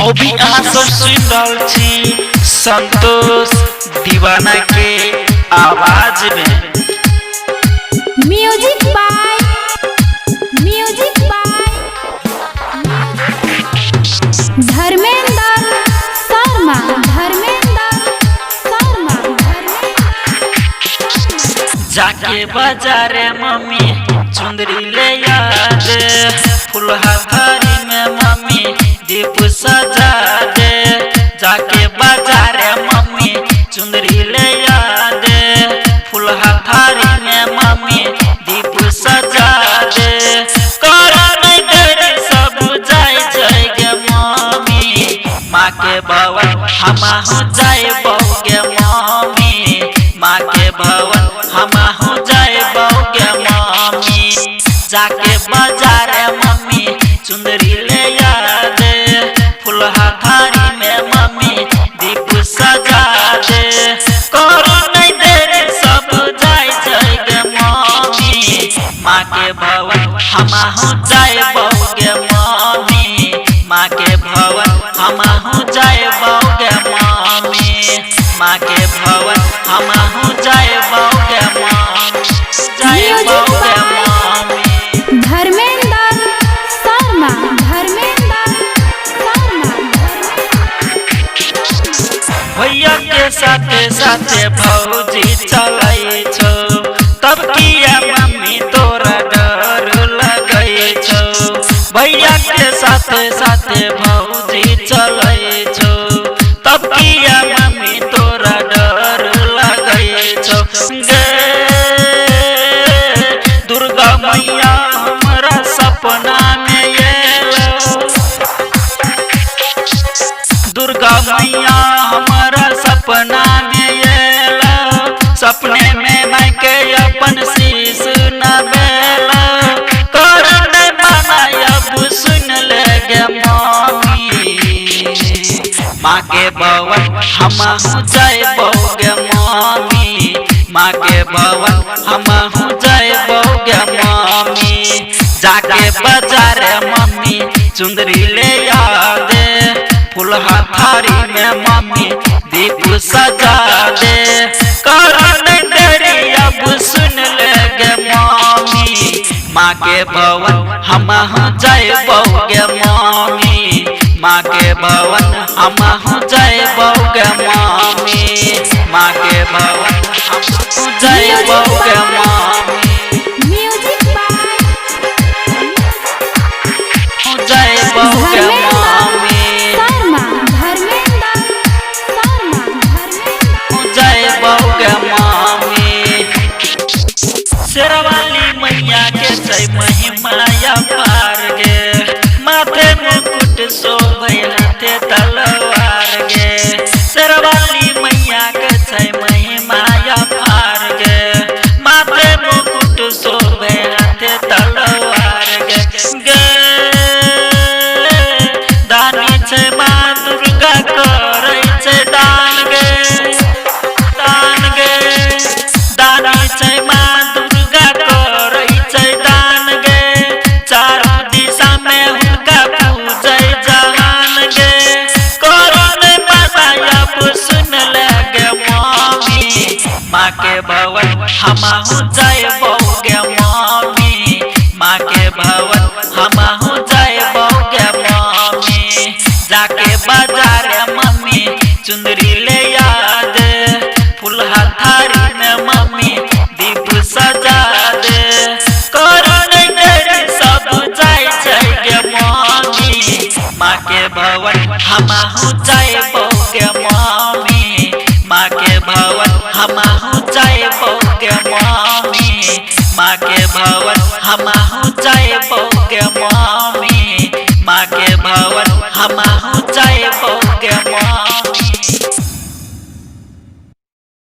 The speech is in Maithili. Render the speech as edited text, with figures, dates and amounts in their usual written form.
अभी अहाँ सब सुन रहल छी संतोष दीवाना के आवाज में। Music by Dharmendra Sharma Dharmendra Sharma. जाके बाजारे मम्मी चुंदरी ले याद, फुलहा थारी में मम्मी दीप सजा दे। जाके बाजारे मम्मी चुंदरी ले याद, फुलहा थारी में मम्मी दीप सजा दे। कर नहीं देरी सब जाय छै गे मम्मी, माँ के भवन हमहु जायबौ गे मम्मी, माँ के भवन हमहु जायबौ गे मम्मी। जाके बाजार मम्मी चुंदरी ले याद, फुलहा थारी में मम्मी दीप सजा दे। करू नहीं देरी सब जाय छै गे मम्मी, माँ के भवन हमहु जायबौ गे मम्मी, माँ के भवन हमहु जायबौ गे मम्मी, माँ के भवन हमहु जायबौ गे मम्मी, जायबौ गे मम्मी। धर्मेंद्र शर्मा धर्मेंद्र शर्मा। भैया के साथे साथे भौजी चलै छौ, तब किया मम्मी तोरा डर लगै छौ। भैया के साथे साथे भौजी चलै छौ, तब किया मम्मी तोरा डर लगै छौ। गे दुर्गा मैया हमरा सपना में एलौ, दुर्गा मैया हमारा सपना में एलो, सपने में मायके अपन शीश नवेलो। कर नहीं माना अब सुन ले गे मम्मी, माँ के भवन हमहु जायबौ गे मम्मी, माँ के भवन हमहु जायबौ गे मम्मी। जाके बाजार मम्मी चुंदरी ले याद, फुलहा थारी में मम्मी दीप सजा दे। कर नहीं देरी अब सुन ले गे मम्मी, माँ के भवन हमहु जायबौ गे मम्मी, माँ के भवन हमहु जायबौ गे मम्मी, माँ के भवन हमहु जायबौ गे मम्मी, म्यूजिक बाय जायबौ गे धर्मेंद्र मम्मी, शर्मा धर्मेंद्र शर्मा धर्मेंद्र। जय बौगे मामी। शेरवाली मैया के जय महिमा अपार गे, माथे मुकुट शोभे हाथे तलवार गे। शेरवाली मैया के जय महिमा अपार गे, माथे मुकुट शोभे हाथे तलवार गे। गे दानी छै माँ दुर्गा करै छै दान गे, दान गे दानी छै माँ दुर्गा करै छै दान गे। चारू दिशा में हुनका पूजै जहान गे। करो नहीं माना अब सुन ले गे मम्मी, माँ के भवन हमहु जायबौ गे मम्मी, माँ के भवन हमहु जायबौ गे मम्मी। जाके बाजार मम्मी चुंदरी ले याद, फुलहा थारी में मम्मी दीप सजा दे। कर नहीं देरी सब जाय छै गे मम्मी, माँ के भवन हमहु जायबौ गे मम्मी, माँ के भवन हमहु जायबौ गे मम्मी, माँ के भवन हमहु जायबौ गे मम्मी।